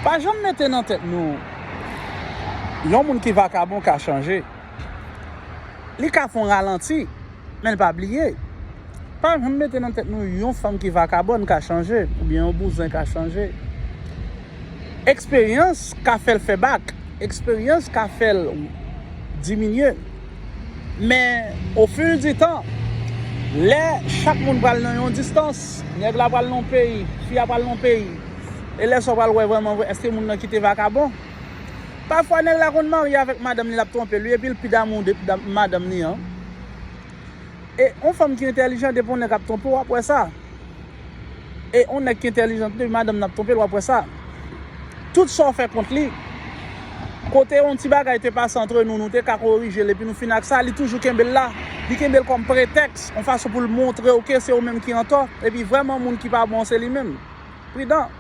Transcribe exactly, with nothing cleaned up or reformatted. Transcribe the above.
Pa janm mete nan tèt nou yon moun ki vakabon ka chanje. Li ka fè yon ralanti, men l pa bliye. Pa janm mete nan tèt nou yon fanm ki vakabòn ka chanje, oubyen yon bouzen ka chanje. Eksperyans ka fè l fè bak. Eksperyans ka fè l diminye. Men, au fil du temps, lè chak moun pral nan yon distans, nèg la pral nan yon peyi, fi a pral nan yon peyi, e lè sa w pral wè vrèman vre, èske moun nan kite vakabon? Pafwa, nèg la konn marye avèk madanm li, l ap twonpe l, wi, epi l pi damou de dam- madanm li an. E yon fanm ki entèlijan, depi yon nèg ap twonpe w, w ap wè sa. E yon nèg ki entèlijan, depi madanm nan ap twonpe l, w ap wè sa. Tout sa w fè kont li. Kote yon ti bagay te pase antre nou, nou te ka korije l, epi nou fin ak sa, li toujou kenbe l la. Li kenbe l kòm pretèks, yon fason pou l montre w ke se ou menm ki antò, epi vrèman moun ki pa bon se li menm. Pridan.